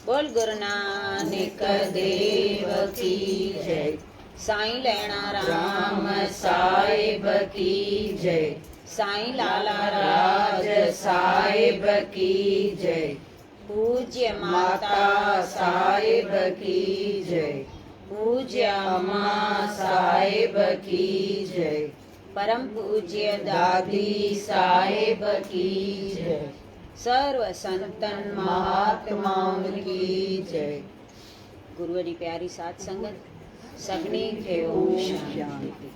बोल गुरु नानक देव की जय। साईं लेणा राम साहिब की जय। साईं लाला राज साहिब की जय। पूज्य माता साहिब की जय। पूज्य अम्मा साहिब की जय। परम पूज्य दादी साहिब की जय। सर्व संतन महात्माउन की जय। गुरुअ जी प्यारी साध संगत, सभिनी खे ओम शांति।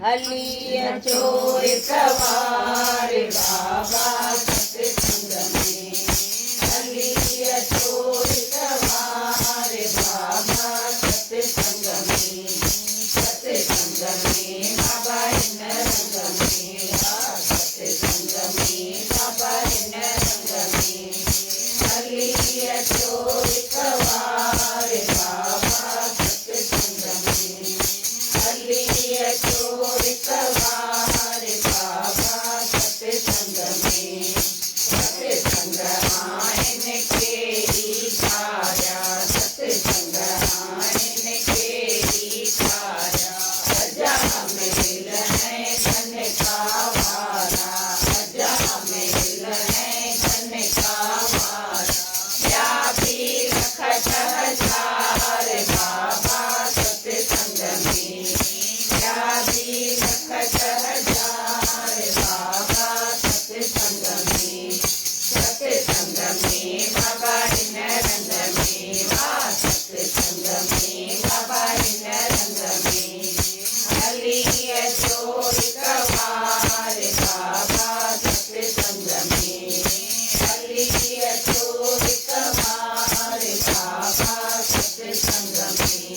हली अचो हिकु बार बाबा सत्संग में, हली अचो हिकु बार बाबा सत्संग में। सत्संग में बाबा हिन रंग में, सत्संग में बाबा हिन रंग में। हली अचो हिकु बार बाबा सत्संग में, हली अचो हिकु बार बाबा सत्संग में। सत्संग आहिनि केई कारा, सत्संग आहिनि केई कारा। अजामिल ऐं धनका वारा, अजामिल ऐं धनका वारा। ॿिया बि लख हजार बाबा सत्संग में, ॿिया बि लख हजार बाबा सत्संग में। सत्संग में बाबा हिन रंग में, वाह सत्संग में बाबा हिन रंग में। हली अचो हिकु बार बाबा सत्संग में, हली अचो हिकु बार बाबा सत्संग में।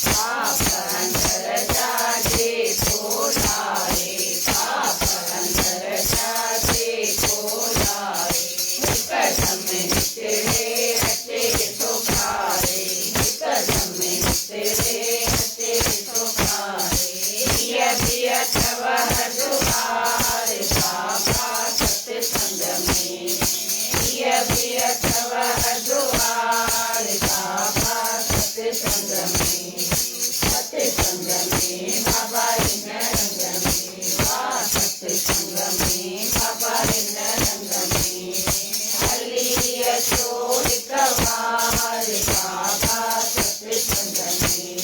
पाप अंदर जा जेको लाहे, पाप अंदर जा जेको लाहे। हिकदमि हिकिड़े अचे थो खारे, हिकदमि हिकिड़े अचे थो खारे। हीअ बि अथव हदुआर बाबा सत्संग में, हीअ बि अथव हदुआर बाबा सत्संग में। सत्संग में बाबा हिन रंग में, वाह सत्संग में बाबा हिन रंग में। हली अचो हिकु बार बाबा सत्संग में,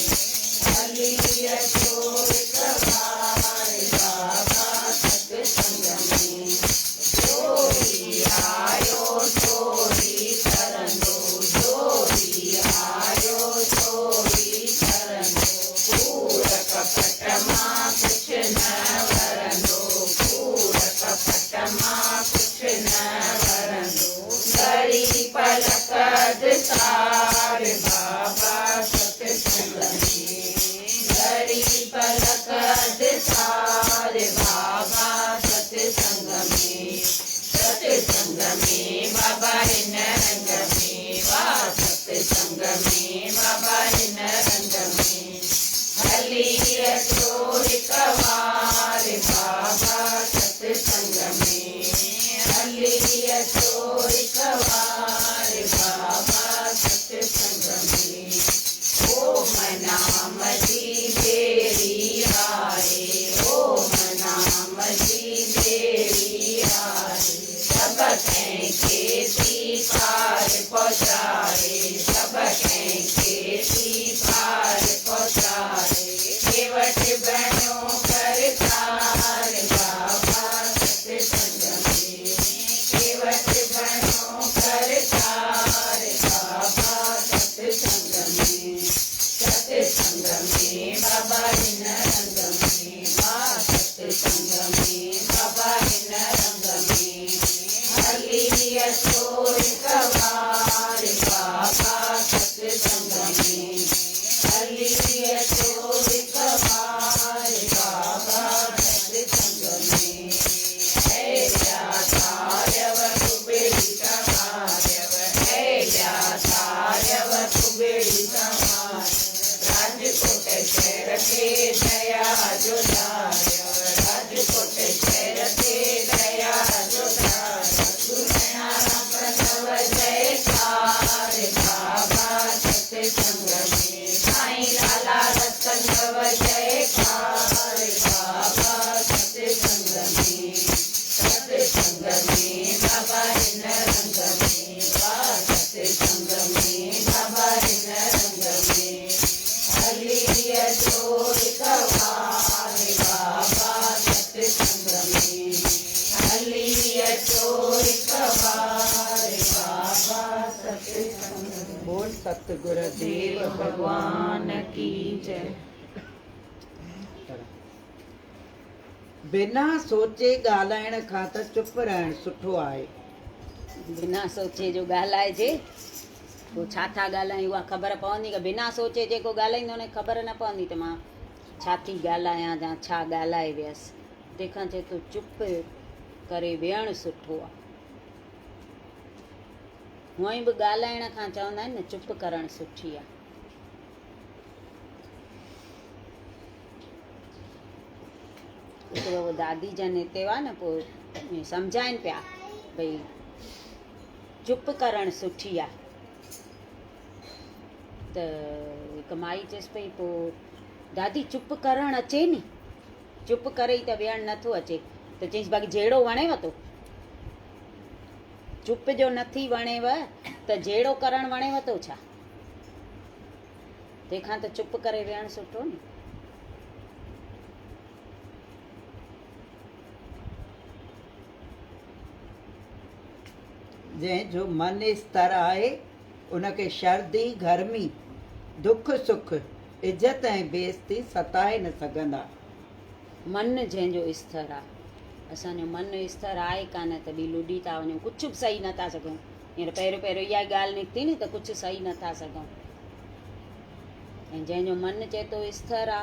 हली अचो हिकु बार बाबा सत्संग में। जो ई आयो सो ई तरंदो, जो ई आयो सो ई तरंदो। कूड़ कपट मां कुझु न वरंदो, कूड़ कपट मां कुझु न वरंदो। घड़ी पलक सार बाबा सत्संग में, घड़ी पलक सार बाबा सत्संग में। सत्संग में बाबा हिन रंग में, वाह सत्संग में बाबा हिन रंग में। हली अचो हिकु बार बाबा सत्संग में, हली अचो हिकु बार बाबा सत्संग में। ओम नाम जी बेड़ी आहे, ओम नाम जी बेड़ी आहे। सभ कंहिंखे थी पार पहुचाए, सभ कंहिंखे थी पार पहुचाए। केवट बणियो करतार बाबा सत्संग में, केवट बणियो करतार बाबा सत्संग में। सत्संग में बाबा हिन रंग में, वाह सत्संग में बाबा हिन रंग में। हली अचो हिकु बार बाबा सत्संग में, हली अचो हिकु बार बाबा सत्संग में। अहिड़ा तारव कुबेड़ी संवारव, अहिड़ा तारव कुबेड़ी संवार। राजकोट शहर ते दया जो धारियो, राजकोट शहर ते दया जो धारियो। गुरु प्रणव जयकार। بول ستگر ديو ڀڳوان ڪي جئي. بنا سوچي ڳالهائڻ کان ته چپ رهڻ سٺو آهي. بنا سوچي جو ڳالهائجي پوء ڇا ٿا ڳالهايون اها خبر پوندي ڪا بنا سوچي جيڪو ڳالهائيندو ان کي خبر نه پوندي ته مان ڇا ٿي ڳالهايان يا ڇا ڳالهائي ويس تنهن کان چئي ٿو چپ ڪري ويهڻ سٺو آهي. هونئن به ڳالهائڻ کان چوندا آهن نه چپ ڪرڻ سٺي آهي. هڪ دفعو دادي جن هتي هئا نه پوء سمجهائن پيا ڀئي چپ ڪرڻ سٺي آهي ته هڪ مائي چيس پئي پوء دادي چپ ڪرڻ اچي ني چپ ڪري ئي ته ويهڻ نٿو اچي ته چيس باقي جهڙو وڻيو ٿو چپ جو نٿي وڻيو ته جهيڙو ڪرڻ وڻيو ٿو ڇا؟ تنهن کان ته چپ ڪري ويهڻ سٺو نه. جنهن جو من استر آهي، ان کي شردي، گرمي، دک سک، عزت ۽ بي عزتي ستائي نه سگهندا. من جنهن جو استر آ. اسان جو من استر آهي ڪانه ته ٻي لڏي ٿا وڃون ڪجهه به سهي نٿا سگهون. هينئر پهريون پهريون اها ئي ڳالهه نڪتي ني ته ڪجهه سهي نٿا سگهون. ۽ جنهن جو من چئي ٿو اسٿر آ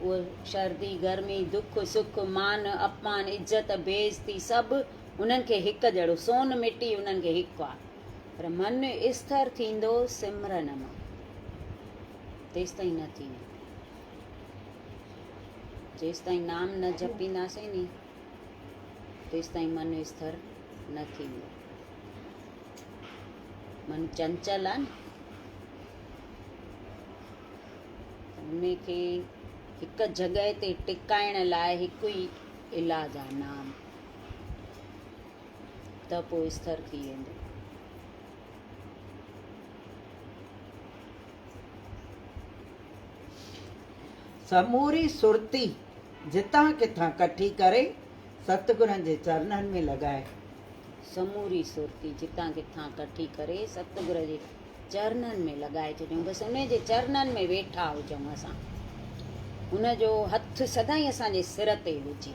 اهو شردي، گرمي، دک، سک، مان، اپمان، عزت، بي عزتي سڀ انهن کي هڪ جهڙو، سون مٽي انهن کي هڪ آ. پر من اسٿر ٿيندو سمرن مان، تيستائين نه ٿيندو. جيستائين نام نه جپينداسين ني تيستائين من اسٿر نه ٿيندو. من چنچل آ نه ته ان کي هڪ جڳهه تي ٽڪائڻ لاء هڪ ئي علاج آ نام ته پوء اسٿر ٿي ويندو. سموري سرتي جتان ڪٿان ڪٺي ڪري ستگرن جي چرنن ۾ لڳائي. سموري سرتي جتان ڪٿان ڪٺي ڪري ستگر جي چرنن ۾ لڳائي ڇڏيون. بس انهي جي چرنن ۾ ويٺا هجون اسان. ان جو هٿ سدائين اسان جي سر تي هجي.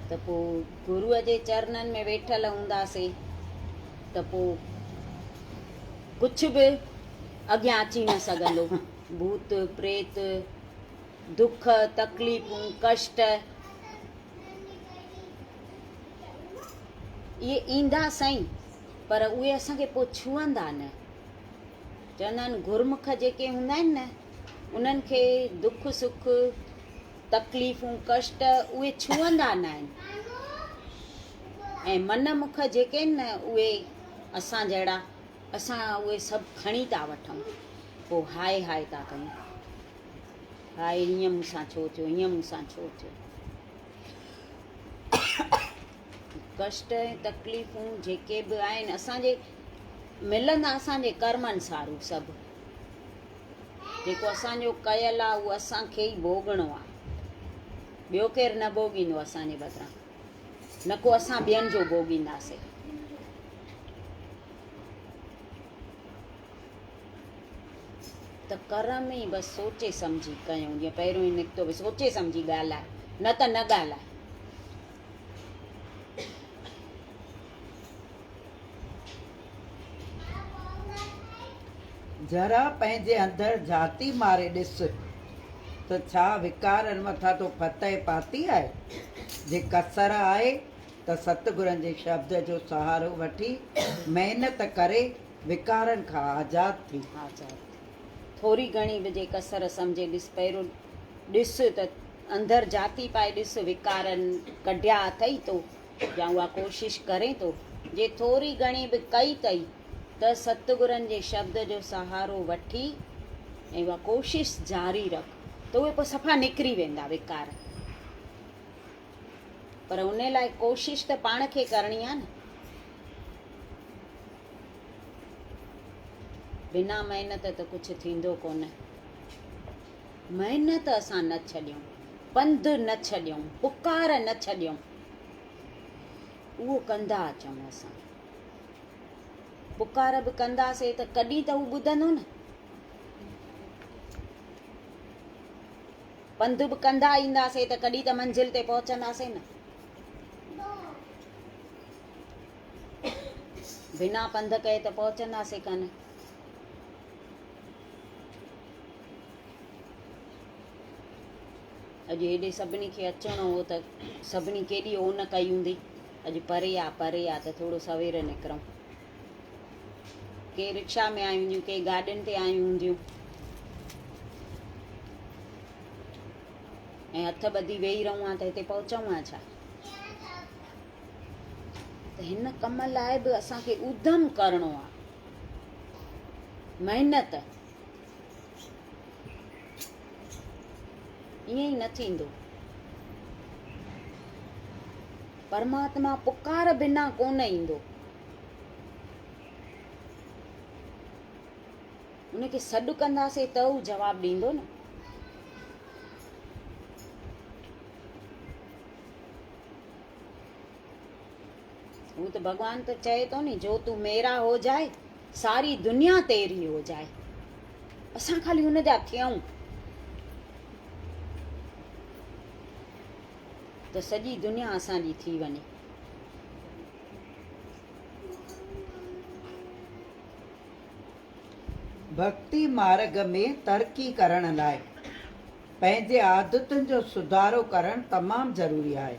ته پوء گروء جي چرنن ۾ ويٺل هونداسي ته پوء ڪجهه به اڳيان اچي نه سگهندو. ڀوت، پريت، دک، تڪليفون، ڪشٽ اهي ايندا سهي پر اهي اسان کي پوء ڇهندا نه. چوندا آهن گرمک جيڪي هوندا آهن نه انهن کي دک سک، تڪليفون، ڪشٽ اهي ڇهندا نه آهن ۽ من مک جيڪي آهن نه اهي اسان جهڙا اسان اهي سڀ کڻي ٿا وٺون پوء هاء هاء ٿا ڪيون هاء هيئن مون سان ڇو ٿيو هيئن مون سان ڇو ٿيو. ڪشٽ ۽ تڪليفون جيڪي به آهن اسان جي ملندا اسان جي ڪرمن سارو سڀ جيڪو اسان جو ڪيل آهي اهو اسان کي ئي ڀوڳڻو آهي ٻيو ڪير نه ڀوڳيندو اسان جي بدران نه ڪو اسان ٻين جو ڀوڳينداسين. ته ڪرم ئي بس سوچي سمجهي ڪيون جيئن پهريون ئي نڪتو ڀئي سوچي سمجهي ڳالهاء نه ته نه ڳالهاء. ذرا پنهنجي اندر جهاتي ماري ڏس ته ڇا وڪارن مٿان تو فتح پاتي آهي؟ جي ڪسر آهي ته ستگرن جي شبد جو سهارو وٺي محنت ڪري وڪارن کان آزاد ٿي. آزاد ٿي. ٿوري گهڻي به جي ڪسر سمجهي ڏس پهريون ڏس ته اندر جهاتي پائي ڏس وڪارن ڪڍيا اٿئي تو يا اها ڪوشش ڪرين ٿو جي ٿوري گهڻي به ڪئي اٿئي ته ستگرن جي شبد جو سهارو وٺي ۽ اها ڪوشش جاري رک ته اهي پوء صفا نڪري ويندا وڪار. پر ان لاء ڪوشش ته پاڻ کي ڪرڻي آهي نه. بنا محنت ته ڪجهه ٿيندو ڪونه. محنت اسان نه ڇڏيون، پنڌ نه ڇڏيون، پڪار نه ڇڏيون، اهو ڪندا اچون اسان. پڪار به ڪنداسين ته ڪڏهن ته هو ٻڌندو نه. پنڌ به ڪندا اينداسين ته ڪڏهن ته منزل تي پهچنداسين نه. بنا پنڌ ڪئي ته پهچنداسين ڪانه. اڄ هيڏي سڀني کي اچڻو هو ته سڀني ڪيڏي اون ڪئي هوندي. اڄ پري آ پري آ ته ٿورو سوير نڪرون. ڪي رڪشا ۾ آيون هونديون، ڪي گاڏين تي آيون هونديون ۽ هٿ ٻڌي ويهي رهون ها ته هتي پهچون ها ڇا؟ ته هن ڪم لاء به اسان کي ادم ڪرڻو آ، محنت. ائين ئي نه ٿيندو. پرماتما پڪار بنا ڪونه ايندو. ان کي سڏ ڪنداسين ته هو جواب ڏيندو نه. هو ته ڀڳوان ته چئي ٿو ني جو تون ميرا هو جائي ساري دنيا تيري هو جائي. اسان خالي هن جا ٿيون ته سڄي دنيا اسان جي ٿي وڃي. ڀڳتي مارڳ ۾ ترقي ڪرڻ لاء پنهنجي عادتن جو سڌارو ڪرڻ تمام ضروري آهي،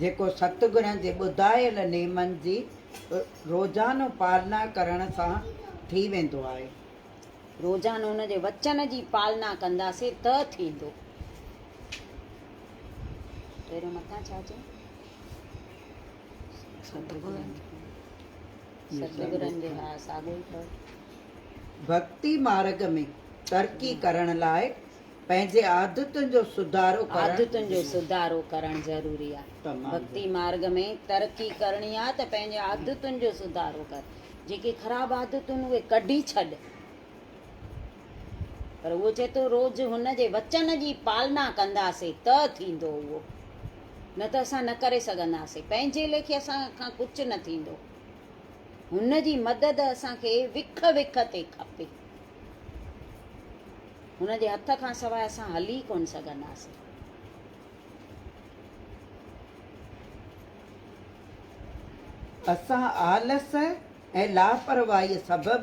جيڪو ستگرن جي ٻڌايل نيمن جي روزانو پالنا ڪرڻ سان ٿي ويندو آهي. روزانو ان جي وچن جي پالنا ڪنداسين ته ٿيندو. پهريون مٿان ڇا چيو؟ ستگرن جي ها ساڳيو ئي اٿو. ڀڳتي مارڳ ۾ ترقي ڪرڻ لاء پنهنجي عادتن جو سڌارو ڪرڻ. عادتن جو سڌارو ڪرڻ ضروري آهي. ڀڳتي مارڳ ۾ ترقي ڪرڻي آهي ته پنهنجي عادتن جو سڌارو ڪر. جيڪي خراب عادتون اهي ڪڍي ڇڏ. پر اهو چئي ٿو روز هن جي وچن جي پالنا ڪنداسين ته ٿيندو اهو، نه ته اسان نه ڪري سگهنداسين. پنهنجي ليکي اسان کان ڪجهه نه ٿيندو. هن جي مدد اسان کي وک وک تي کپي. هن جي هٿ کان سواء اسان هلي ڪونه سگهنداسين. اسان آلس ۽ لاپرواهيء سبب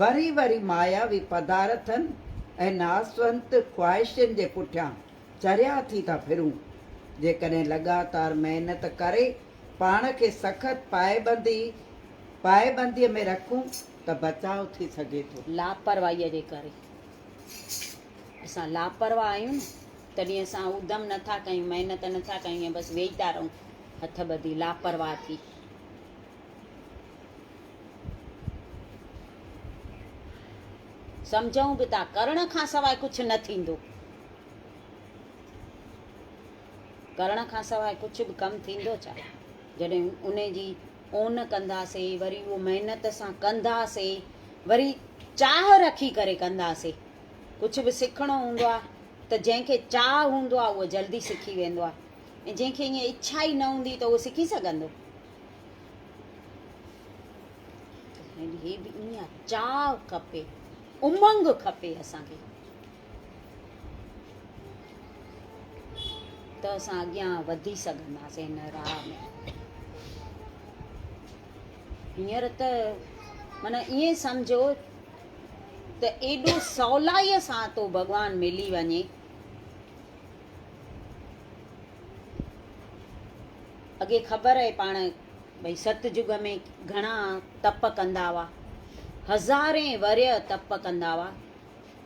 وري وري ماياوي پدارٿن ۽ ناسونت خواهشن جي پٺيان چريا ٿي ٿا ڦرون. جيڪڏهن لڳاتار محنت ڪري پاڻ کي سخت پائبنديء ۾ رکون ته بچاء ٿي سگهي ٿو. لاپرواهيء جي ڪري اسان لاپرواهه آهيون نه، تڏهن اسان ادم نه ٿا ڪيون، محنت نه ٿا ڪيون ۽ بس ويهي ٿا رهون هٿ ٻڌي لاپرواهه ٿي. سمجهون به ٿا ڪرڻ کان سواء ڪجهه نه ٿيندو. ڪرڻ کان سواء ڪجهه به ڪم ٿيندو ڇا؟ جڏهن ان جي اون ڪنداسين، وري اهو محنت سان ڪنداسين، وري چاهه رکي ڪري ڪنداسين. ڪجهه به سکڻو هوندو آهي ته جنهن کي چاهه هوندو آهي اهو جلدي سکي ويندو آهي ۽ جنهن کي ائين اڇا ئي نه هوندي ته اهو سکي سگهندو؟ هي به ائين آهي، چاهه کپي، امنگ کپي اسان کي ته اسان اڳيان وڌي سگهنداسين هن راهه ۾. هينئر ته معنيٰ ائين سمجهو ته ايڏو سولائيء سان ٿو ڀڳوان ملي وڃي. اڳي خبر اهي پاڻ ڀئي ست جڳ ۾ گهڻا تپ ڪندا هئا، هزارين ورهيه تپ ڪندا هئا،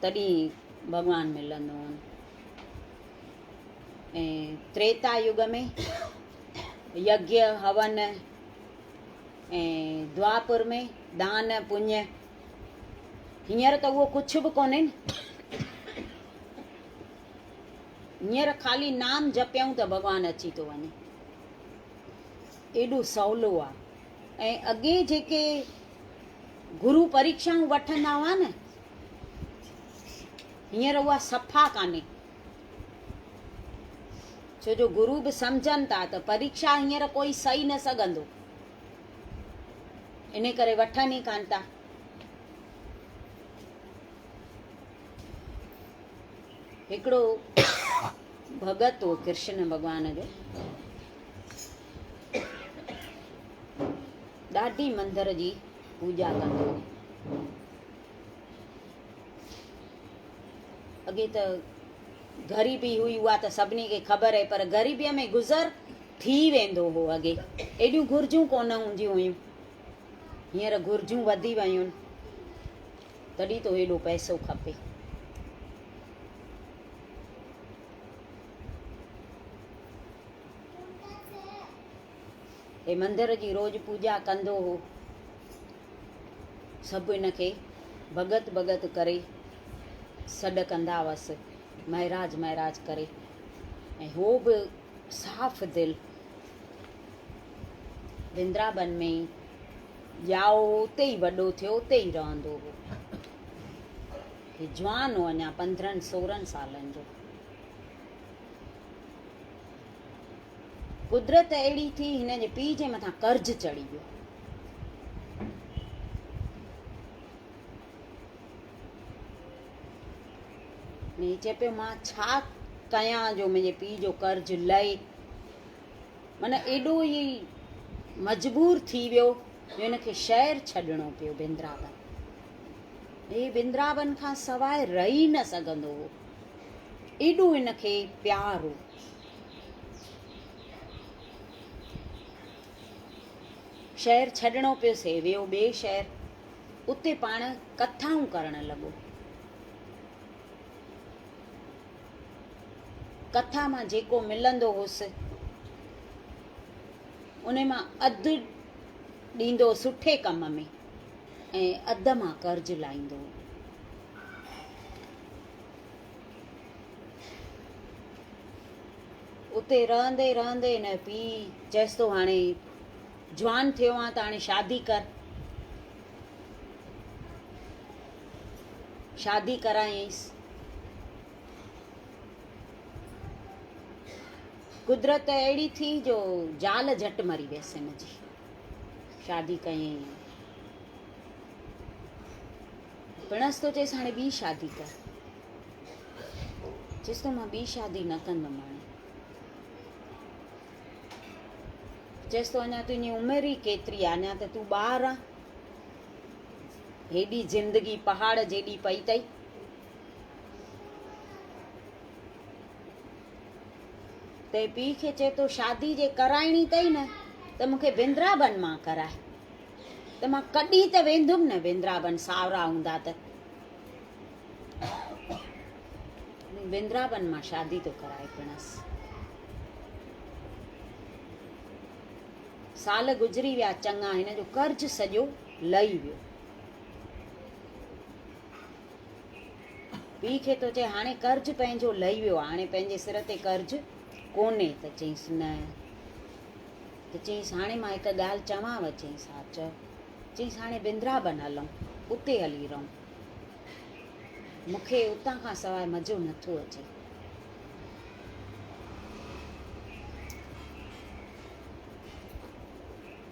تڏهن ڀڳوان ملندو هئن. ۽ تريتا يگ ۾ يگيه، هون ۽ دوآپر ۾ دان پڃ. هينئر ته اهو ڪجهه به ڪونهي نه. هينئر خالي نام جپيائون ته ڀڳوان اچي ٿو وڃي. ايڏو سولو آ. ۽ اڳي جيڪي گرو پريکشائون وٺندا هئا نه، هينئر اها صفا ڪانهي. ڇو جو گرو به سمجهن ٿا ته پريکشا هينئر ڪوئي سهي نه سگهندو. ان ڪري وٺن ئي ڪانه ٿا. هڪڙو ڀڳت هو ڪرشن ڀڳوان جو، ڏاڍي مندر جي پوڄا ڪندو هو. اڳي ته غريبي هئي اها ته سڀني کي خبر آهي پر غريبيء ۾ گذر ٿي ويندو هو. اڳي ايڏيون گهرجون ڪونه هونديون هيون، هينئر گهرجون وڌي ويون تڏهن ٿو ايڏو پئسو کپي. هي مندر جي روز پوڄا ڪندو هو. سڀ هن کي ڀڳت ڀڳت ڪري سڏ ڪندا هئس، مهراج مهراج ڪري ۽ هو به صاف دل وندرابن ۾ ئي ڄائو هو، اتي ئي وڏو ٿيو، اتي ئي رهندو هو. هي جوان هو اڃا 15 16 سالن جو. قدرت اهڙي ٿي هن جي پيء جي مٿان قرض چڙهي ويو. هي چئي پيو مان ڇا ڪيان جو منهنجي پيء جو قرض لهي. معنيٰ ايڏو ئي مجبور ٿي ويو جو هن کي شهر ڇڏڻو پيو بندرابن. هي بندرابن کان سواء رهي نه سگهندو هو. ايڏو هن کي پيار هو. شهر ڇڏڻو پيس، هي ويو ٻئي شهر، اتي پاڻ ڪٿائون ڪرڻ لڳو. ڪٿا مان جيڪو ملندو هوس، ان مان اڌ ڏيندو سٺي ڪم ۾ ۽ اڌ مان قرض لاهيندو هو. اتي رهندي رهندي هن جو پيء چيس ٿو هاڻي جوان ٿيو آن ته هاڻي شادي ڪر. شادي ڪرايائينس. قدرت اهڙي ٿي جو زال جهٽ مري ويس هن جي. شادي ڪيائين. پڻس ٿو چيس هاڻي ٻي شادي ڪر. چيس ٿو مان ٻي شادي نه ڪندم هاڻي. چيس ٿو اڃا تنهنجي عمر ئي ڪيتري آ، اڃا ته تون ٻار آن، هيڏي زندگي پهاڙ جيڏي پئي اٿئي. تنهن پيء کي چئي ٿو شادي جي ڪرائڻي اٿئي نه ته مون کي بندرابن مان ڪراء، ته مان ڪڏهن ته ويندم نه بندرابن، ساورا هوندا ته وندرابن مان شادي ٿو ڪرائي پڻس. سال گذري ويا چڱا، هن جو قرض سڄو لهي ويو. پيء کي ٿو چئي هاڻي قرض پنهنجو لهي ويو آهي، هاڻي پنهنجي سر تي قرض ڪونهي. ته چئينس نه. ته چئينس هاڻي مان هڪ ڳالهه چوانء؟ چئينس ها چئو. چئينس هاڻي وندرابن هلون، اتي هلي رهون. مون کي اتان کان سواء مزو نٿو اچي.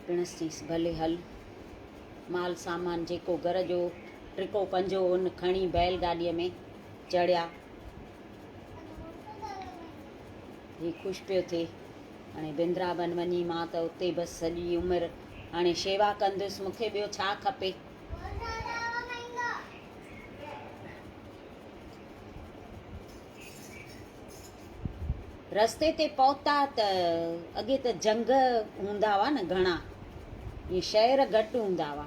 پڻس چيس، ڀلي هل. مال سامان جيڪو گهر جو ٽڪو پنجو ان کڻي بيل گاڏيء ۾ چڙهيا. هي خوش پيو ٿئي. هاڻي بندرابن وڃي مان ته اتي بس سڄي عمر هاڻي شيوا ڪندس، مون کي ٻيو ڇا کپي. رستي تي پهتا ته اڳي ته جهنگ هوندا هئا نه گهڻا، ائين شهر گهٽ هوندا هئا،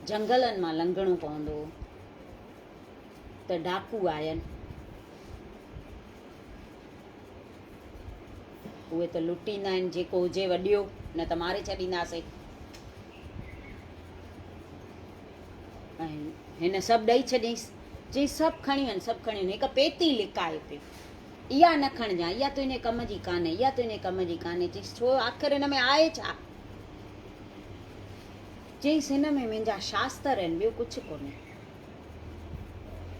جهنگلن مان لنگهڻو پوندو هو ته ڊاڪو آين. اهي ته لٽيندا آهن، جيڪو هجي وڏيو، نه ته ماري ڇڏينداسين. ۽ هن سڀ ڏئي ڇڏيائينس. چيائين سڀ کڻي وڃ، سڀ کڻي وڃ. هڪ پيتي لڪائي پيو. اها نه کڻجان، اها تنهنجي ڪم جي ڪانهي، اها تنهنجي ڪم جي ڪانهي. چيائينس ڇو، آخر هن ۾ آهي ڇا؟ چيائينس هن ۾ منهنجا شاستر آهن، ٻيو ڪجهه ڪونهي.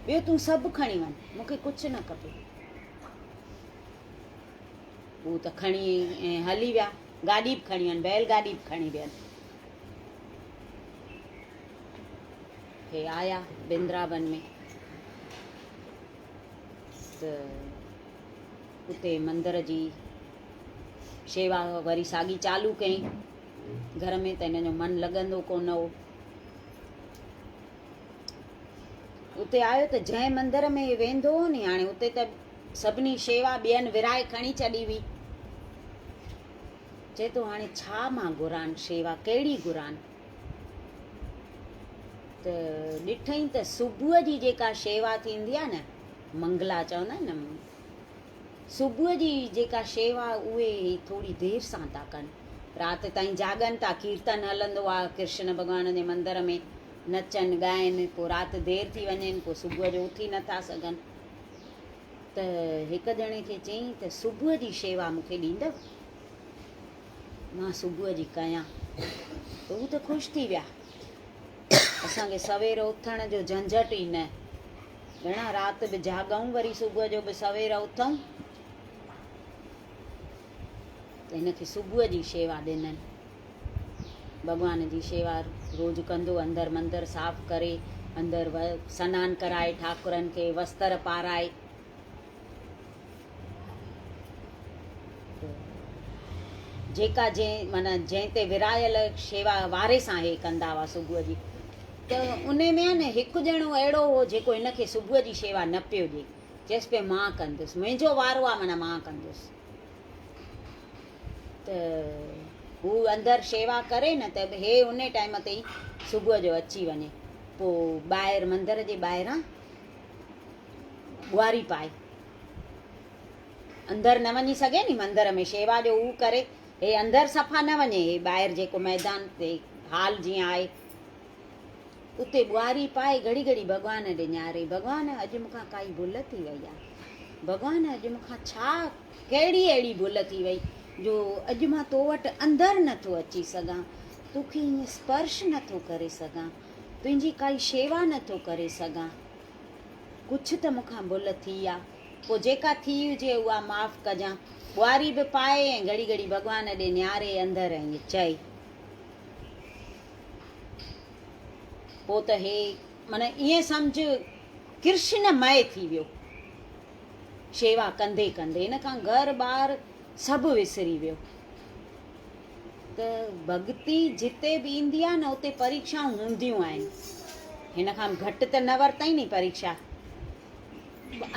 ٻيو تون سڀ کڻي وڃ، مون کي ڪجهه نه کپي. هو ته کڻي ۽ هلي ويا. گاڏي به کڻي وين، بيل گاڏي به کڻي وين. هي آيا بندرابن ۾ ته اتي مندر جي شيوا وري ساڳي چالو ڪيائين. گهر ۾ ته هن جو من لڳندو ڪونه هو. اتي آيو ته جنهن مندر ۾ ويندو هو ني هاڻي اتي ته سڀني شيوا ٻين ورهائي کڻي ڇڏي هئي. چئي ٿو هاڻي ڇا مان گهران شيوا ڪهڙي گهران؟ ته ڏٺئين ته صبح جي جيڪا شيوا ٿيندي آهي نه منگلا چوندا آهن نه صبح جي جيڪا شيوا اهي هي ٿوري دير سان ٿا ڪن. رات تائين جاڳن ٿا، ڪيرتن هلندو آ ڪرشن ڀڳوان جي مندر ۾ نچن ڳائن، پوء رات دير ٿي وڃين، پوء صبح جو اٿي نٿا سگهن. ته هڪ ڄڻي کي چيائين ته صبح جي شيوا مون کي ڏيندؤ؟ مان صبح جي ڪيان. ته هو ته خوش ٿي ويا. اسان کي سوير اٿڻ جو جهنجهٽ ئي نه. ڀيڻا رات به جاڳئون وري صبح جو به سوير اٿئون. ته هن کي صبح جي شيوا ڏنن. ڀڳوان جي شيوا روز ڪندو، اندر مندر صاف ڪري، اندر سنان ڪرائي ٺاڪرن کي وستر پارائي. جيڪا جنهن معنيٰ جنهن تي ورهايل شيوا واري سان هي ڪندا هئا صبح جي ته ان ۾ آهي نه هڪ ڄڻو اهڙو هو جيڪو هن کي صبح جي شيوا نه پيو ڏئي. چيس پيو مان ڪندس منهنجو وارو آهي معنيٰ مان ڪندس. ته هو اندر شيوا ڪري نه ته هي ان ٽائيم تي ئي صبح جو اچي وڃي پوء ٻاهر مندر جي ٻاهران ٻوهاري پائي اندر نه وڃي سگهي ني مندر ۾ شيوا جو هو ڪري هي اندر صفا نه وڃي هي ٻاهر جيڪو ميدان تي هال جيئن آهي اتي ٻوهاري پائي گهڙي گهڙي ڀڳوان ڏي نهاري ڀڳوان اڄ مون کان ڪائي ڀل ٿي وئي آهي ڀڳوان اڄ مون کان ڇا ڪهڙي اهڙي ڀل ٿي وئي جو اڄ مان تو وٽ اندر نٿو اچي سگهان توکي ائين سپرش نٿو ڪري سگهان تنهنجي ڪائي شيوا نٿو ڪري سگهان ڪجهه ته مون کان ڀل ٿي آ، پوء جيڪا ٿي هجي اها معاف ڪجان. ٻوهاري به پائي ۽ گهڙي گهڙي ڀڳوان ڏي نهاري اندر ائين چئي. پوء ته هي معنيٰ ائين سمجهه ڪرشن مئي ٿي ويو. شيوا ڪندي ڪندي هن کان گهر ٻار سڀ وسري ويو. ته ڀڳتي جتي به ايندي آهي نه اتي پريکشائون هونديون آهن. هن کان گهٽ ته نه ورتائين ني پريکشا.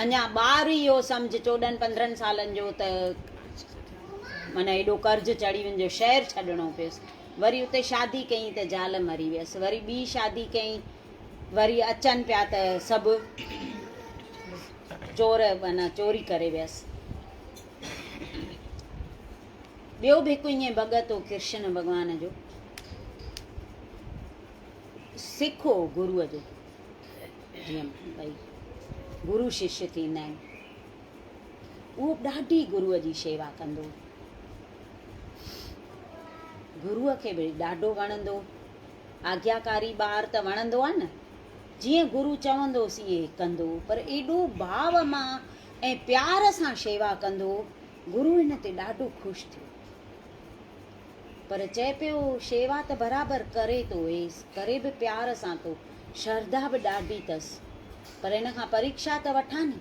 اڃا ٻار ئي هو سمجهه 14 15 سالن جو ته معنيٰ ايڏو قرض چڙهي وين جو شهر ڇڏڻو پيس. وري اتي شادي ڪيائين ته زال مري ويس. وري ٻي شادي ڪيائين وري اچن پيا ته سڀ چور معنيٰ چوري ڪري ويس. ٻيو به هڪ ائين ڀڳت هو ڪرشن ڀڳوان جو سک هو گروء جو جيئن ڀئي گرو ششيه ٿيندا آهن اهو به ڏاڍي گروء جي شيوا ڪندو هو. گروء کي به ڏاڍو وڻندو آگياڪاري ٻار ته وڻندو آهي نه جيئن گرو چوندو هوس ائين ڪندو هو پر ايڏو ڀاو مان ۽ پيار سان شيوا ڪندو هو گرو هن تي ڏاڍو خوش ٿيو. پر چئي پيو، شيوا ته برابر ڪري ٿو، هي ڪري به پيار سان ٿو، شرڌا به ڏاڍي ٿس، پر هن کان پريکشا ته وٺان ني.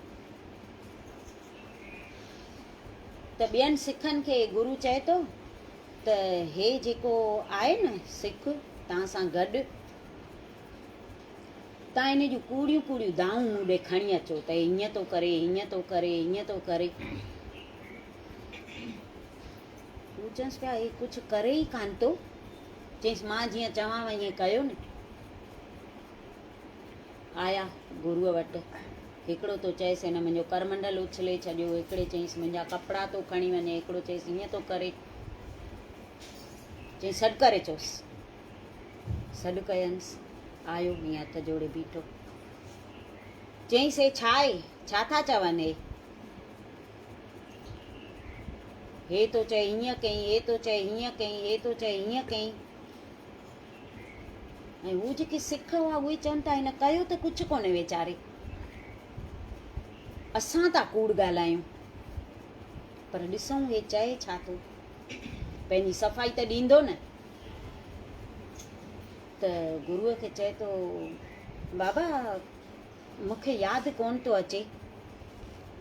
ته ٻين سکن کي گرو چئي ٿو ته هي جيڪو آهي نه سک توهان سان گڏ، تان هن جون ڪوڙيون ڪوڙيون دانهون مون ڏي کڻي اچو ته هي هيئن ٿو ڪري، هيئن ٿو ڪري، هيئن ٿو ڪري. هو چونس پيا هي ڪجهه ڪري ئي ڪانه ٿو. چيس مان جيئن چوانو ائين ڪيو نه. آيا گروء وٽ. هڪڙو ٿو چئيس هن منهنجو ڪرمنڊل اڇلي ڇڏيو، هڪڙي چيس منهنجا ڪپڙا ٿو کڻي وڃي، هڪڙو چيس هيئن ٿو ڪري. چيس سڏ ڪري چوس. سڏ ڪينس، آيو ائين هٿ جوڙي بيٺو. چيائينس، هي ڇا آهي؟ ڇا ٿا چون هي؟ هي ٿو چئي هيئن ڪيائين، هي ٿو چئي هيئن ڪيائين، هي ٿو چئي هيئن ڪيائين. ۽ هو جيڪي سک هئا اهي چون ٿا هن ڪيو ته ڪجهه ڪونهي ويچاري. اسان ٿا ڪوڙ ڳالهايون. پر ڏسون هي چئي ڇا ٿو. پنهنجي صفائي ته ڏيندو نه. ته گروء کي چئي ٿو، بابا مون کي ياد ڪونه ٿو اچي،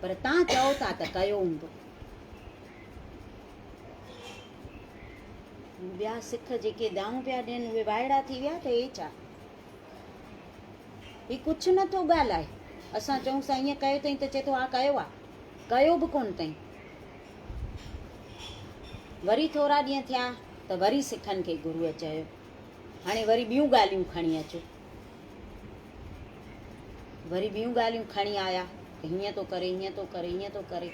پر تان چئو ٿا ته ڪيو هوندو. ٻيا سک جيڪي دانهون پيا ڏين اهي وائڙا ٿي ويا ته هي ڇا؟ هي ڪجهه نه ٿو ڳالهائي. اسان چئونس ٿا ائين ڪيو اٿئي ته چئي ٿو ها ڪيو آ. ڪيو به ڪونه اٿئي. وري ٿورا ڏينهن ٿيا ته وري سکن کي گروء چيو هاڻي وري ٻيون ڳالهيون کڻي اچو. وري ٻيون ڳالهيون کڻي آيا ته هيئن ٿو ڪري، هيئن ٿو ڪري، هيئن ٿو ڪري.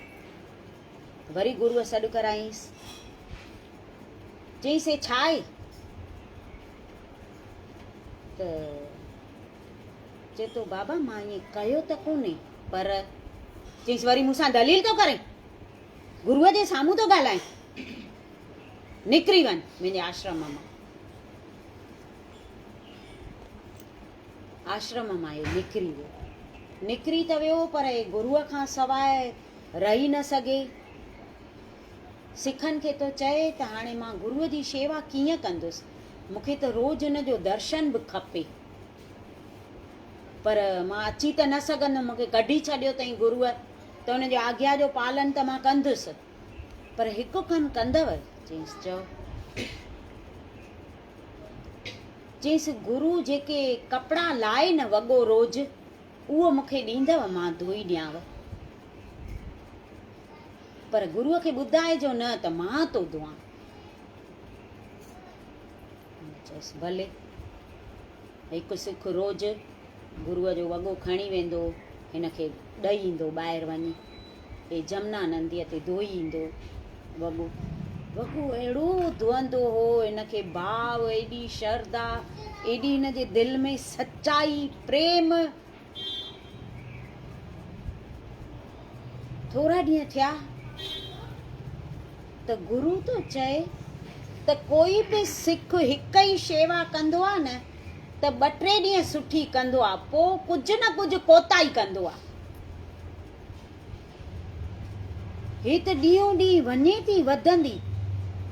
وري گروء سڏ ڪرايائينس. چيائينس هي ڇا آهي؟ ته چئي ٿو بابا مان ائين ڪيو ته ڪونهي پر چيائينس وري مون سان دليل ٿو ڪرين؟ گروء جي سامهون ٿو ڳالهائين؟ نڪري وڃ منهنجي آشرم مان. آشرم مان هي نڪري ويو. نڪري ته ويو پر هي گروء کان سواء رهي نه سگهي. سکن کي ٿو چئي ته هاڻي مان گروء جي شيوا ڪيئن ڪندس؟ مون کي ته روز هن جو درشن به کپي. پر مان اچي ته نه سگهندم، مون کي ڪڍي ڇڏيو اٿئين گروء ته هن جي آگيا جو پالن ته مان ڪندس. پر هڪ ڪم ڪندؤ؟ چيس چئو. چيس گرو جيڪي ڪپڙا لائي نه وڳو روز، اهو مون کي ڏيندؤ مان ڌوئي ڏيانو. پر گروء کي ٻڌائجو نه ته مان ٿو ڌوئان. چيس ڀلي. هڪ سک روز گروء جو وڳو کڻي ويندو هو، هن کي ڏئي ايندو ٻاهر وڃي. هي جمنا نديء تي ڌوئي ايندو وڳو. وڳو اهڙو ڌوئندو هو، هن کي ڀاء، ايڏي شرڌا، ايڏي هن جي دل ۾ سچائي، پريم. ٿورا ڏينهن ٿيا ته گرو ٿو چئي ته ڪوئي به سک هڪ ئي شيوا ڪندو آ نه ته ٻه ٽي ڏينهن سٺي ڪندو آ پو ڪجهه نه ڪجهه ڪوتاهي ڪندو آ. هي ته ڏينهون ڏينهن وڃي ٿي وڌندي.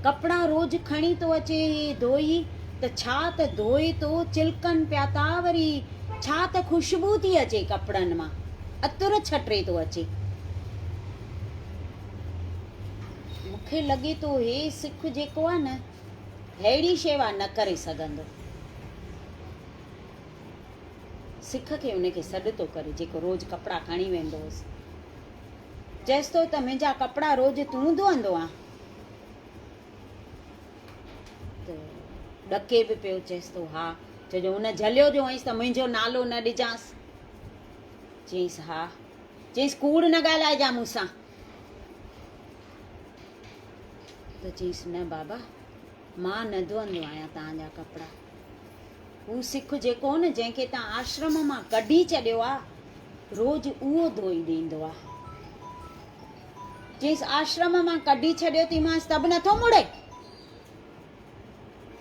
ڪپڙا روز کڻي ٿو اچي هي ڌوئي ته ڇا ته ڌوئي ٿو چلڪن پيا ٿا وري ڇا ته خوشبو ٿي اچي ڪپڙن مان عطر ڇٽي ٿو اچي. مون کي لڳي ٿو هي سک جيڪو آ نه ههڙي شيوا نه ڪري سگهندو. سک کي ان کي سڏ ٿو ڪري جيڪو روز ڪپڙا کڻي ويندو هوس. چيس ٿو ته منهنجا ڪپڙا روز تون ڌوئندو آن؟ ته ڏڪي به پيو چيس ٿو ها. ڇو جو هن جهليو جو هئس ته منهنجو نالو نه ڏجانس. چيس ها. چيس ڪوڙ نه ڳالهائجان مون سان. ته چيس نه بابا مان نه ڌوئندو آهيان توهان جا ڪپڙا. هو سک جيڪو هو نه جنهن کي توهان آشرم مان ڪڍي ڇڏيو آ، روز اهو ڌوئي ڏيندو آ. چيس آشرم مان ڪڍي ڇڏيو ٿيمانس ته به نٿو مڙي.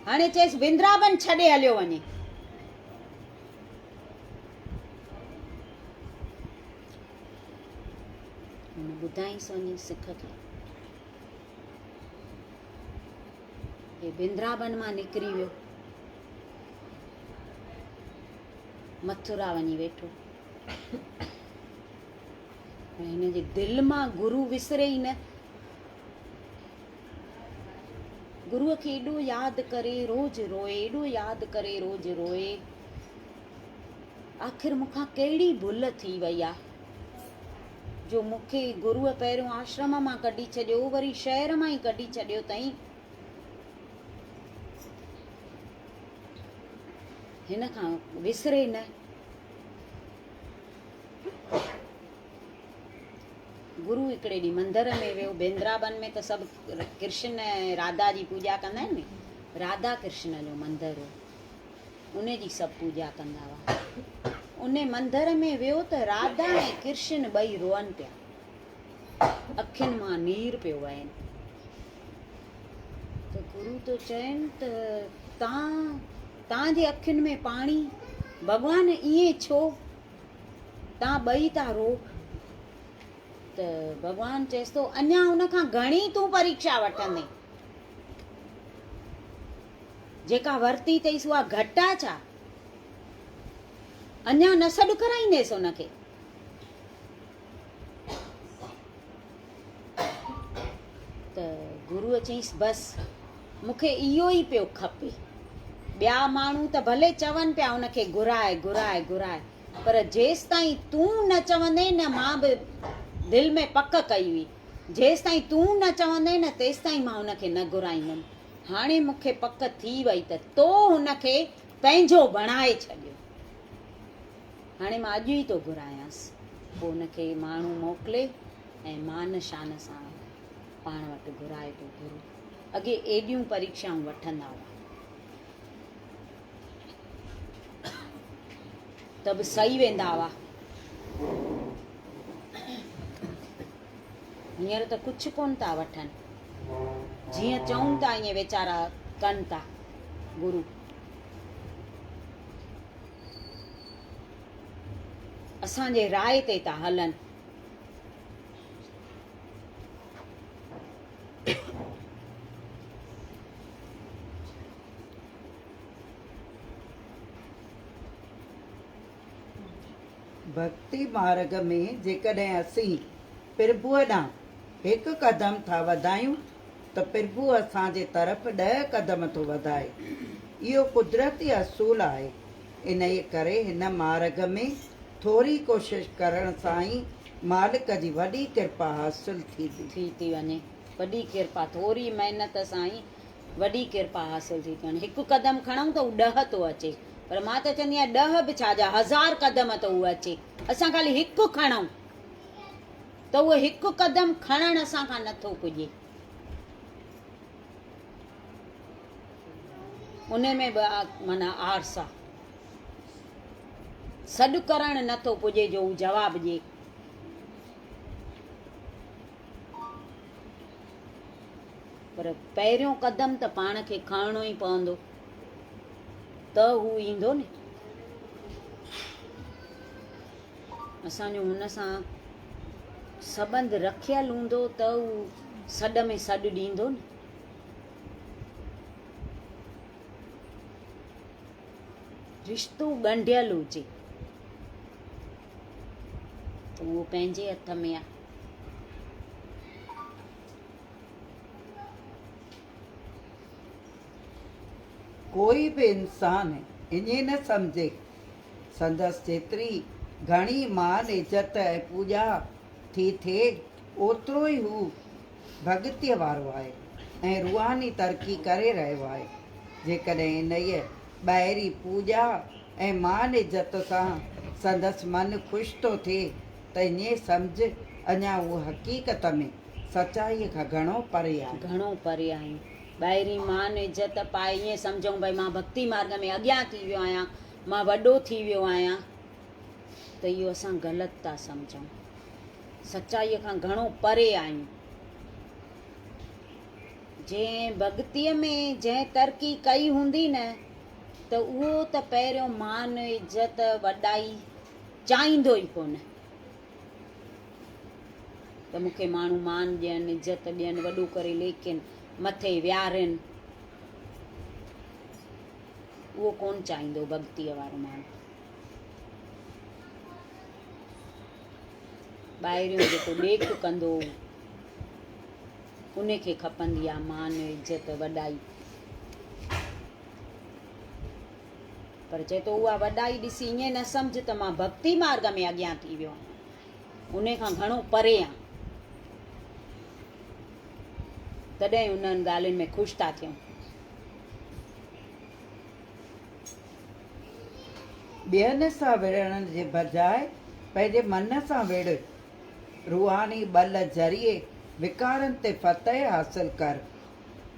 هاڻي چيس وندرابن ڇڏي هليو وڃي. هن ٻڌائينس وڃي سک کي. هي وندرابن مان نڪري ويو. مٿرا وڃي ويٺو. هن جي دل مان گرو وسري ئي نه. گروء کي ايڏو ياد ڪري روز روئي، ايڏو ياد ڪري روز روئي. آخر مون کان ڪهڙي ڀل ٿي وئي آ جو مون کي گروء پهريون آشرم مان ڪڍي ڇڏيو، وري شهر مان ئي ڪڍي ڇڏيو اٿئين. هن کان وسري نه. گرو هڪڙي ڏينهن مندر ۾ ويو. بندرابن ۾ ته سڀ ڪرشن ۽ راڌا جي پوڄا ڪندا آهن نه. راڌا ڪرشن جو مندر هو. ان جي سڀ پوڄا ڪندا هئا. ان مندر ۾ ويو ته راڌا ۽ ڪرشن ٻئي روئن پيا. اکين مان نير پيو وهين. ته گرو ٿو چين ته تان تان جي اکين ۾ پاڻي، ڀڳوان ائين ڇو؟ تان ٻئي ٿا رو. ته ڀڳوان چيس ٿو اڃا ان کان گهڻي تون پريکشا وٺندين. جيڪا ورتي اٿئي سو اها گهٽ آ ڇا؟ اڃا نه سڏ ڪرائينديس ان کي. ته گروء چيس، بس، مون کي اهو ئي پيو کپي. ٻيا ماڻهو ته ڀلي چون پيا ان کي گهراء، گهراء، گهراء، پر جيستائين تون نه چوندين نه، مان به دل ۾ پڪ ڪئي هئي، جيستائين تون نه چوندين نه، تيستائين مان ان کي نه گهرائيندم. هاڻي مون کي پڪ ٿي وئي ته تو هن کي پنهنجو بڻائي ڇڏيو. هاڻي مان اڄ ئي ٿو گهرايانس. پوء هن کي ماڻهو موڪلي ۽ مان شان سان پاڻ وٽ گهرائي ٿو گهرو. اڳي ايڏيون پريکشائون وٺندا هئا ته به سهي ويندا هئا. هينئر ته ڪجهه ڪونه ٿا وٺن. جيئن چئون ٿا ائين ويچارا ڪن ٿا گرو. اسان جي راء تي ٿا هلن. ڀڳتي مارڳ ۾ جيڪڏهن اسين پرڀوء ڏانهن هڪ قدم ٿا وڌايون ته پرڀو اسان جي طرف ڏهه قدم ٿو وڌائي. اهو قدرتي اصول آهي. انهيء ڪري هن مارڳ ۾ ٿوري ڪوشش ڪرڻ سان ئي مالڪ جي وڏي ڪرپا حاصل ٿيندي. ٿي ٿي وڃي. وڏي ڪرپا ٿوري محنت سان ئي وڏي ڪرپا حاصل ٿي ٿي وڃي. هڪ قدم کڻون ته هو ڏهه ٿو اچي. پر مان ته چوندي آهيان ڏهه به ڇا جا هزار قدم ته هو اچي. اسان خالي هڪ کڻون ته اهو هڪ قدم کڻڻ اسان کان نه ٿو پڄي. ان ۾ به معنيٰ آرس آ. سڏ ڪرڻ نه ٿو پڄي جو هو جواب ڏئي. پر پهريون قدم ته پاڻ کي کڻڻو ئي پوندو ته هو ايندو نه. اسان جو هن سان سٻنڌ رکيل هوندو ته هو سڏ ۾ سڏ ڏيندو نه. رشتو ڳنڍيل هجي ته اهو پنهنجي هٿ ۾ آهي. ڪوئي به انسان ائين نه سمجهي، سندس جيتري گهڻي مان عزت ۽ پوڄا ٿي ٿئي، اوترو ئي هو ڀڳتيء وارو آهي ۽ روحاني ترقي ڪري رهيو آهي. جيڪڏهن انهيء ٻاهرين پوڄا ۽ مان عزت سان سندس من خوش ٿو ٿئي ته ائين سمجهه اڃا هو حقيقت ۾ سچائيء کان گهڻو پري آهي. گهڻو پري آهيون. ٻاهرين مان عزت پائي ائين سمجهون ڀئي مان ڀڳتي مارڳ ۾ اڳيان ٿي ويو آهيان، مان وڏو ٿي ويو آهيان ته اهو اسان غلط ٿا سمجهون. سچائيء کان گهڻو پري آهيون. جنهن ڀڳتيء ۾ جنهن ترقي ڪئي هوندي نه ته اهو ته پهريون مان، عزت، وڏائي چاهيندو ئي ڪونه ته مون کي ماڻهو مان ڏين، عزت ڏين، وڏو ڪري ليکين، مٿي ويهارين. اهو ڪونه چاهيندو ڀڳتيء وارو ماڻهو. ٻاهريون جيڪو ڏيک ڪندو ان کي کپندي آ مان، عزت، وڏائي. پر چئي ٿو اها وڏائي ڏسي ائين نه سمجهه ته مان ڀڳتي مارڳ ۾ اڳيان ٿي ويو آهيان. ان کان گهڻو پري آهيان. تڏهن انهن ڳالهين ۾ خوش ٿا ٿيون. ٻين سان وڙهڻ جي بجاء پنهنجي من سان وڙهه. روحاني ٻل ذريعي وڪارن تي فتح حاصل ڪر.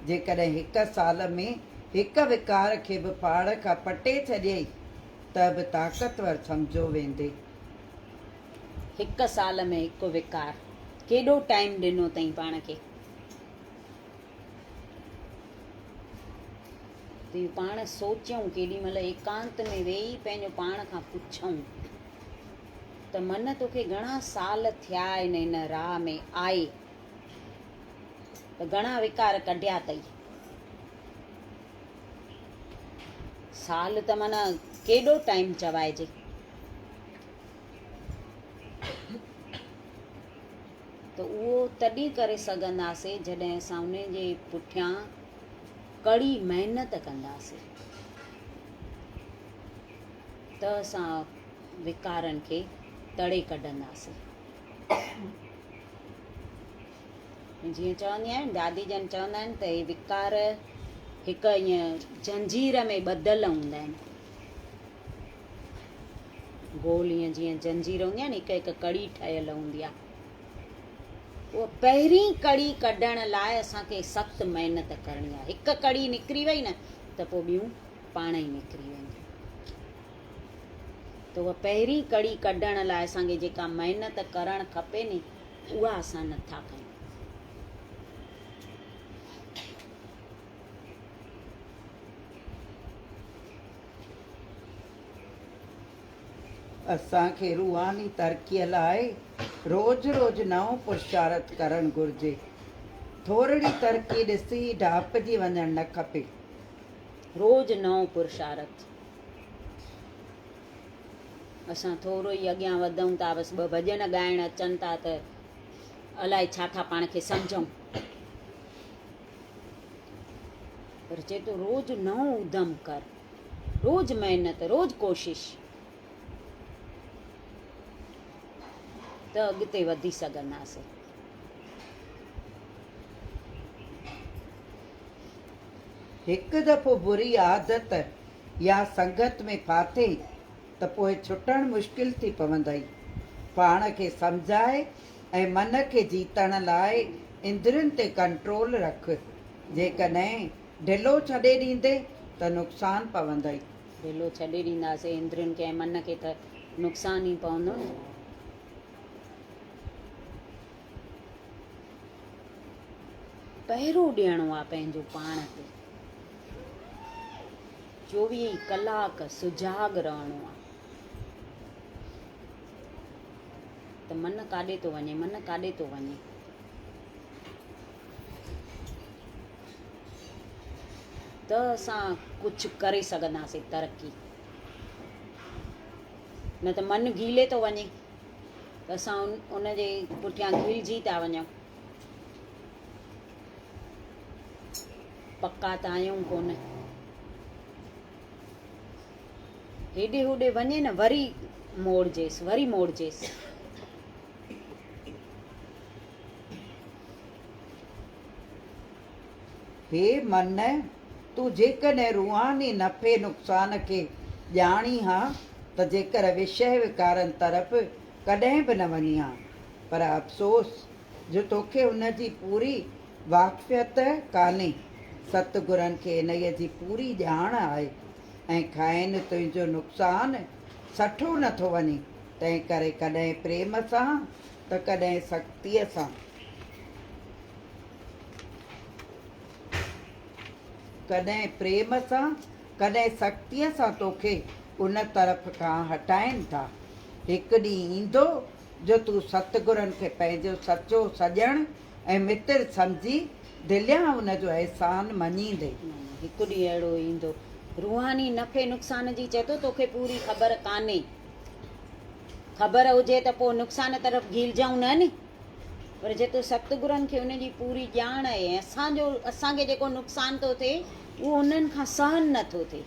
جيڪڏهن هڪ سال ۾ هڪ وڪار کي به پاڙ کان پٽي ڇڏيئي ته به طاقتور سمجهيو ويندين. هڪ سال ۾ هڪ وڪار. ڪيڏو ٽائيم ڏنو اٿئي پاڻ کي. ته اهو پاڻ سوچيون، ڪيڏي مهل ايڪانت ۾ ويهي پنهنجو پاڻ کان پڇون ته من توکي گهڻا سال ٿيا آهن هن راهه ۾ آئي ته گهڻا وڪار ڪڍيا اٿئي. سال ته معنيٰ ڪيڏو ٽائيم چوائجي. تڏهن ڪري سگهنداسين جڏهن اسان ان جي پٺيان ڪڙي محنت ڪنداسين ته اسان وڪارن کي تڙي ڪڍنداسين. جيئن چوندي آهيان دادي جن چوندا آهن ته هي وڪار هڪ ائين زنجير ۾ ٻڌل هوندا آهن. گول ائين جيئن زنجير هوندي آهي نه هڪ هڪ ڪڙي ٺهيل هوندي آهي. اها پهرين ڪڙي ڪڍڻ لاء اسان کي سخت محنت ڪرڻي آهي. هڪ ڪڙي نڪري وئي نه ته پوء ٻيون پاڻ ئي نڪري وينديون. ته اها پهرين ڪڙي ڪڍڻ لاء اسان کي جيڪا محنت ڪرڻ کپي ني اها اسان نٿا ڪيون. اسان کي روحاني ترقيء لاء روز روز نئون پرشارٿ ڪرڻ گهرجي. ٿورڙي ترقي ڏسي ڍاپجي وڃڻ نه کپي. روز نئون پرشارٿ. اسان ٿورو ئي اڳيان وڌون ٿا بس ٻه ڀڄن ڳائڻ اچن ٿا ته الائي ڇا ٿا پاڻ کي سمجهون. پر چئي ٿو روز نئون ادم ڪر، روز محنت، روز ڪوشش ته اڳتي وڌي سگهنداسين. هڪ دفعو بري عادت يا سنگت ۾ ڦاٿين ته پوء ڇٽڻ مشڪل ٿي پوندئي. پاڻ کي سمجهائي ۽ من کي جيتڻ لاء اندرين تي ڪنٽرول رک. جيڪڏهن ڍلو ڇڏي ڏيندين ته نقصان پوندئي. ڍلو ڇڏي ڏينداسين اندرين کي ۽ من کي ته نقصان ئي پوندو نه. پهرو ڏيڻو آ پنهنجو پاڻ تي. چوويهه ئي ڪلاڪ سجاڳ رهڻو آ. ته من ڪاڏي ٿو وڃي، من ڪاڏي ٿو وڃي. ته اسان ڪجهه ڪري سگهنداسين ترقي. نه ته من گهيلي ٿو وڃي ته اسان ان جي پٺيان گهيلجي ٿا وڃون. پڪا ته آهيون ڪونه. هيڏي هوڏي وڃي نه وري موڙجيس، وري موڙجيس. هي من! تون جيڪڏهن روحاني نفعي نقصان کي ڄاڻين ها ته جيڪر وشيه وڪارن طرف ڪڏهن به نه وڃين ها. پر افسوس جو توکي ان جي پوري واقفيت ڪانهي. ستگرن کي انهيء جي پوري ڄاڻ آهي ۽ کانئن تنهنجو نقصان سٺو نه ٿو وڃي، تنهنڪري ڪڏهن پريم سان ته ڪڏهن سختيء سان. ڪڏهن پريم سان، ڪڏهن سختيء سان توکي ان طرف کان هٽائين ٿا. هڪ ڏينهن ايندو جو تون ستگرن کي پنهنجو سچو سڄڻ ۽ متر سمجهي دليان ان جو احسان مڃيندين. هڪ ڏينهن اهڙو ايندو. روحاني نفعي نقصان جي چئي ٿو توکي پوري خبر ڪانهي. خبر هجي ته پوء نقصان طرف گهيلجئون نه ني. پر جي تو ستگرن کي ان جي پوري ڄاڻ آهي ۽ اسان جو اسان کي جيڪو نقصان ٿو ٿئي اهو انهن کان سهن نه ٿو ٿئي.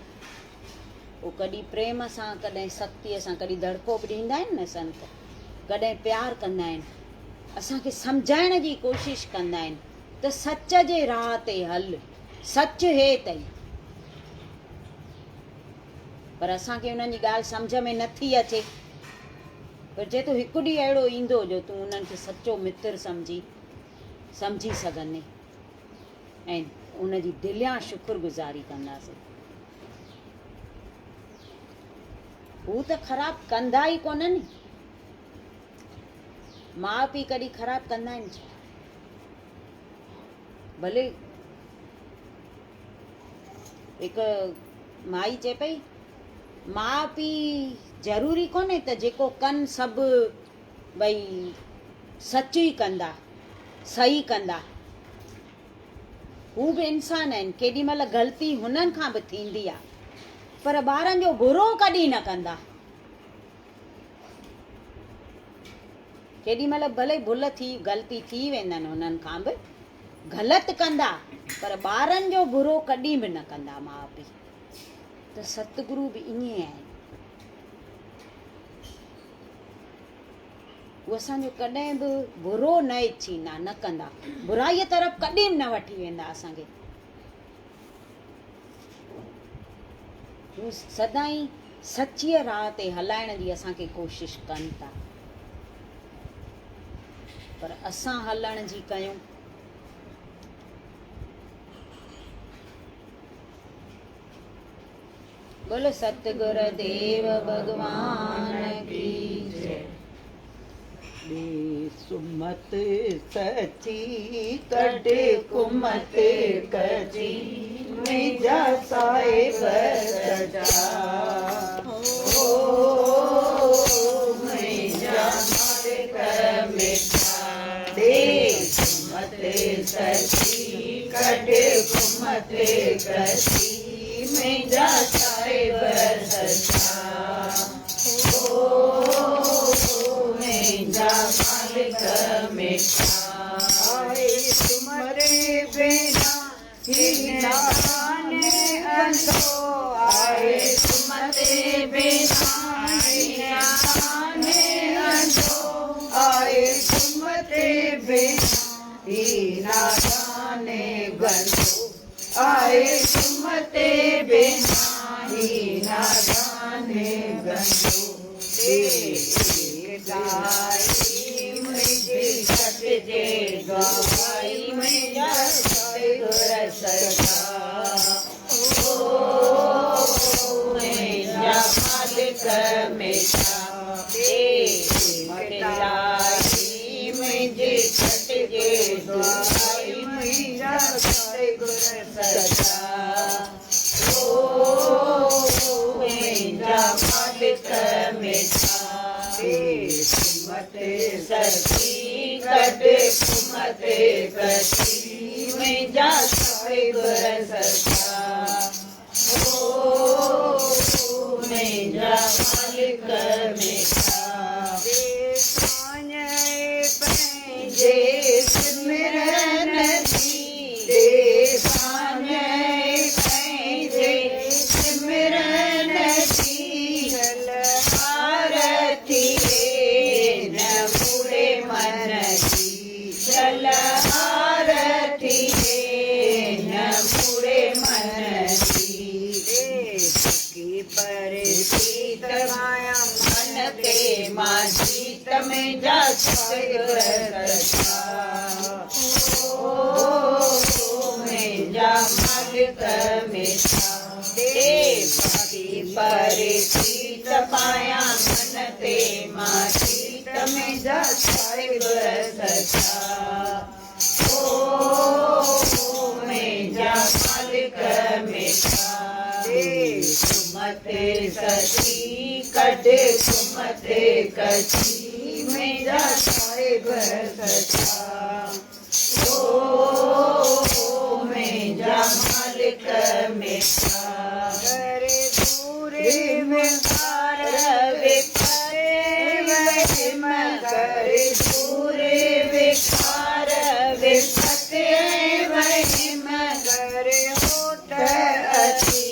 هو ڪڏهن پريم سان ڪڏهن سختيء سان ڪڏهن دڙڪو به ڏيندا آهن نه سنت ڪڏهن پيار ڪندا آهن اسان کي سمجهائڻ جي ڪوشش ڪندا آهن ته سچ جي راهه تي هل سچ هي اٿئي پر اسان کي انهن جي ڳالهه سمجهه ۾ نٿي اچي پر جي تو هڪ ڏينهن اهڙو ايندو جو تون انهن کي سچو متر سمجهي سمجهي سگهندين ۽ ان جي دليان شڪر گذاري ڪنداسين. هو ته خراب ڪندا ئي ڪونهن. ماء پيء ڪڏهن خراب ڪندا آهن ڇا؟ ڀلي هڪ مائي چئي پئي ماء پيء ضروري ڪونهي ته جيڪو ڪن سڀ ڀئي سچ ئي ڪندا صحيح ڪندا. هو به انسان آهن، ڪيڏي مهل غلطي هنن کان به ٿيندي آ، پر ٻارن جو برو ڪڏهن نه ڪندا. ڪيڏي مهل ڀلي ڀل ٿي غلطي ٿي ويندن هنن کان به غلط ڪندا پر ٻارن جو برو ڪڏهن به نه ڪندا ماء پيء ته ستگرو به ائين آهن. هو اسان جو ڪڏهن به برو نه اڇيندا نه ڪندا برائيء طرف ڪڏهن به نه وٺي ويندا اسان کي. هو سدائين سچيء راهه تي هلائڻ جي اسان کي ڪوشش ڪن ٿا پر اسان هلڻ جي ڪيون. بول ستگر ديو ڀڳوان ڪي جي. ڏي سمت سچي ڪڍ ڪمت ڪچي منهنجا صاحب سچا او منهنجا مالڪ مٺا ڏي سمت سچي ڪڍ ڪمت ڪچي منهنجا صاحب سچا او منهنجا مالڪ مٺا. آهي سمري بنا هي نادان انڌو آهي سمري بنا هي نادان انڌو آهي سمري بنا هي نادان گندو آهي سمتي بنا هي نادان گندو ايڪتائي منهنجي سچ جي گواهي منهنجا ستگر سچا او منهنجا مالڪ مٺا ايڪتائي منهنجي سچ جي گواهي منهنجا ستگر سچا او منهنجا مالڪ مٺا. قسمت سچي ڪڍ قمت ڪچي منهنجا ستگر سچا او منهنجا مالڪ مٺا. ساڃهه پنهنجي سمرن جي ڏي ساڃهه پنهنجي سمرن جي شل آرتي نه ٻوڙي من جي شل آرتي نه ٻوڙي من جي ڏي سڪي پرتيت مايا من تي مان جيت منهنجا صاحب سچا او منهنجا مالڪ مٺا ڏي سڪي پرتيت پايان من تي مان جيت منهنجا صاحب سچا او منهنجا مالڪ مٺا ڏي سمت سچي ڪڍ سمت ڪچي منهنجا صاحب سچا او منهنجا مالڪ مٺا. ڪري دوري وڪار وپري وهم ڪري دوري وڪار وپتي وهم ڪري هوت اچي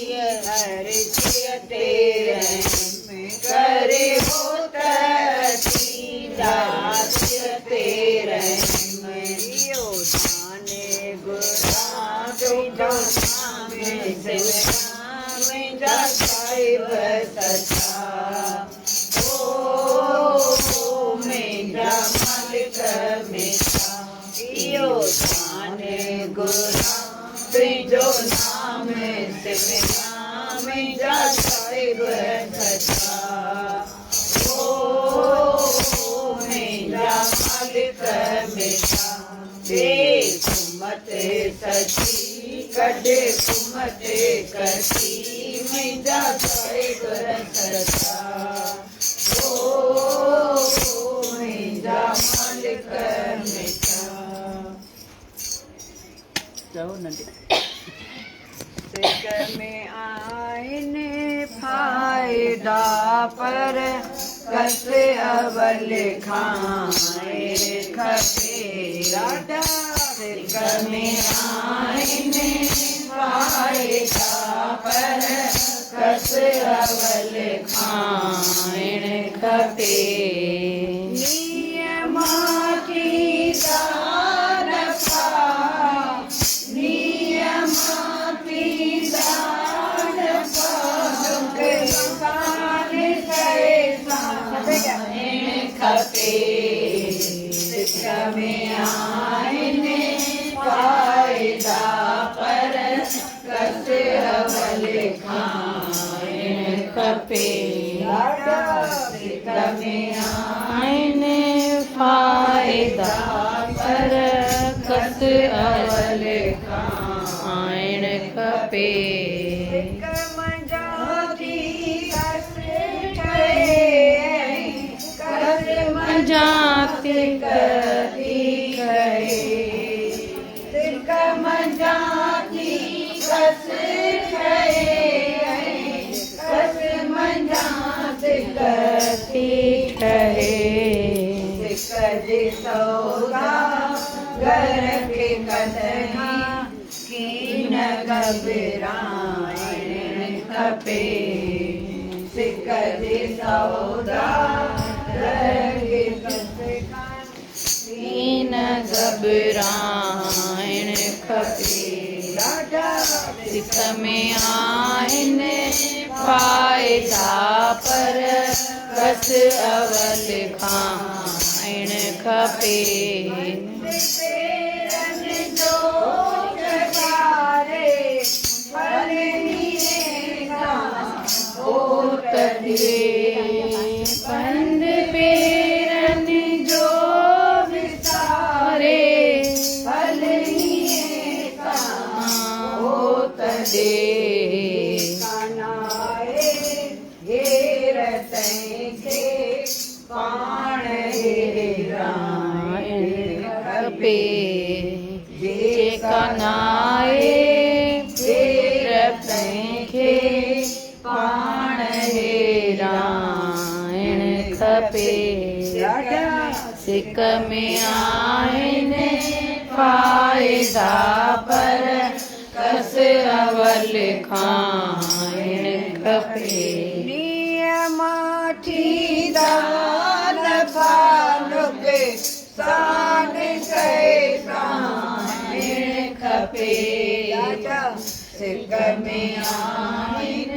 هر جيء تي رحم ڪري هوت اچي ذات تي رحم اهو دان گهران تنهنجو نام سمران منهنجا صاحب سچا او منهنجا مالڪ مٺا اهو دان گهران تنهنجو نام سمران منهنجا صاحب سچا او منهنجا مالڪ مٺا ڏي قمت سچي ڪڍ قمت ڪچي منهنجا صاحب سچا او منهنجا مالڪ مٺا. چئو ننڍي. سڪ ۾ آهن ڦاهي فائدا پر ڪس اول کائڻ کپي. ڏاڍا سڪ ۾ آهن فائدا پر ڪس اول کائڻ کپي. نيم ٿيندا نفعا، نيم ٿيندا نفعا، نقصان سهڻ کپي. سڪ ۾ آهن فائدا پر ڪس اول کائڻ کپي. ڏاڍا سڪ ۾ آهن فائدا پر ڪس اول کائڻ کپي. سڪ منجهان ٿي ڪس ٺهي، ڪس منجهان سڪ ٿي ٺهي. سڪ منجهان ٿي ڪس ٺهي، ڪس منجهان سڪ ٿي ٺهي. سڪ جي سودا گهر کي ڪڏهن ڪين گهٻرائڻ کپي. سڪ جي سودا گهر کي ڪين گهٻرائڻ کپي. ڏاڍا سڪ ۾ آهن فائدا پر ڪس اول کائڻ کپي. پيرن جو چڪاري ڦل سان هوت ٿئي. پنڌ پيرن جو وساري ڦل سان هوت ڏي. ڪنائي هير تنهن کي پاڻ هيرائڻ کپي. جيڪا ناهي هير تنهن کي پاڻ هيرائڻ کپي. ڏاڍا سڪ ۾ آهن فائدا پر ڪس اول کائڻ کپي. نيم ٿيندا نفعا نقصان سهڻ کپي. ڏاڍا سڪ ۾ آهن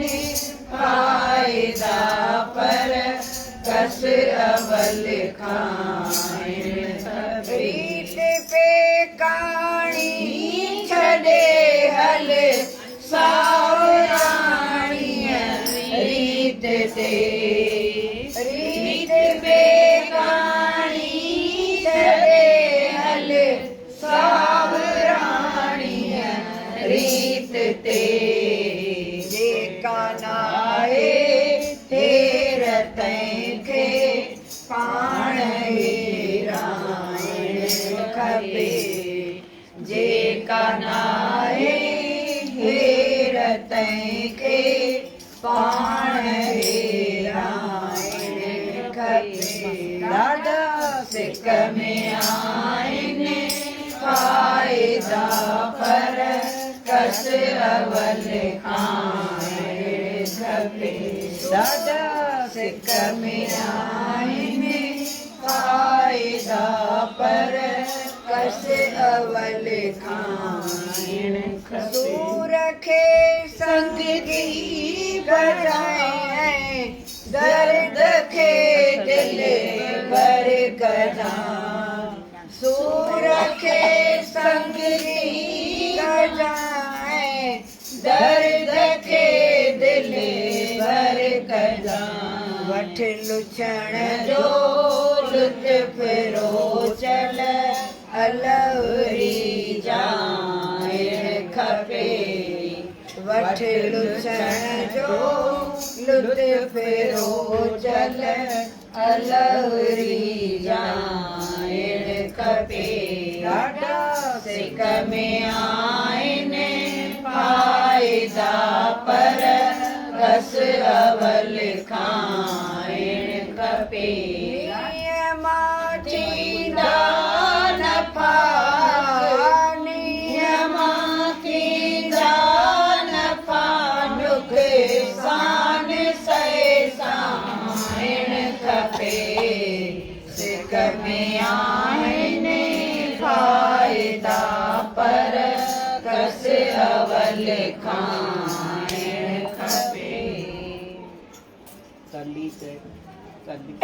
فائدا پر ڪس اول کائڻ کپي. ريت پيڪاڻي ڇڏي هل ساوراڻيءَ ريت تي. ريت پيڪاڻي ڇڏي هل ساوراڻيءَ ريت تي. جيڪا ناهي هير تنهن کي پاڻ هيرائڻ کپي. جيڪا ناهي هير تنهن کي پاڻ هيرائڻ کپي. ڏاڍا سڪ ۾ آهن فائدا پر ڪس اول کائڻ کپي. ڏاڍا سڪ ۾ آهن فائدا پر ڪس اول کائڻ کپي. سور کي سنگتي بڻائي، درد کي دل ڀر ڪجان. سور کي سنگتي ڪجانءِ، درد کي دل ڀر ڪجان. وٺ لڇڻ جو لطف روچل الوري جائڻ کپي. وٺ لڇڻ جو لطف روچل الوري جائڻ کپي. ڏاڍا سڪ ۾ آهن فائدا پر ڪس اول کائڻ کپي. نينهن مان ٿيندا نفعا، نينهن مان ٿيندا نفعا، نقصان سهي سهائڻ کپي. سڪ ۾ آهن فائدا، پر ڪس اول کائڻ کپي. ڪلي تي ڪلي.